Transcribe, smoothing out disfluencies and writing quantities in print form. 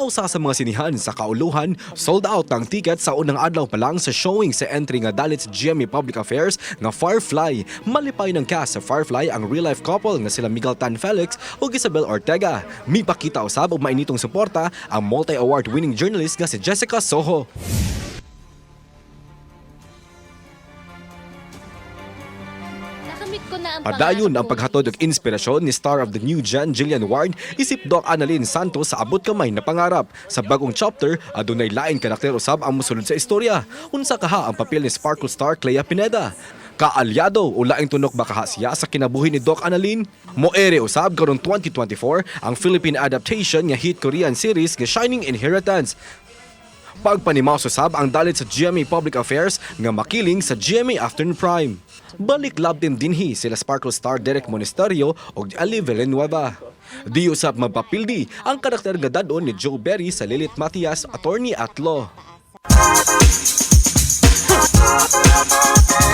Sa usa sa mga sinihan sa kauluhan, sold out ang ticket sa unang adlaw pa lang sa showing sa entry nga dalit sa GMA Public Affairs nga Firefly. Malipay ng cast sa Firefly ang real-life couple nga sila Miguel Tan Felix ug Isabel Ortega. Mipakita usab og mainitong suporta ang multi-award winning journalist nga si Jessica Soho. Nakamit ko na ang Padayon pangarap ang kong paghatod og maging isang inspirasyon ni star of the new gen Jillian Ward isip Doc Annalyn Santos sa abot kamay na pangarap. Sa bagong chapter, adunay lain karakter usab ang mosulod sa istorya. Unsa kaha ang papel ni Sparkle star Clea Pineda? Kaalyado o laing tunok ba kaha siya sa kinabuhi ni Doc Annalyn? Moere usab karong 2024 ang Philippine adaptation nga hit Korean series nga Shining Inheritance. Pagpanimaw usab ang dalit sa GMA Public Affairs nga makiling sa GMA Afternoon Prime. Balik love team dinhi sila Sparkle star Derek Monasterio ug Ali Villanueva. Di usab mapapildi ang karakter nga dadon ni Joe Berry sa Lilith Matias, Attorney at Law.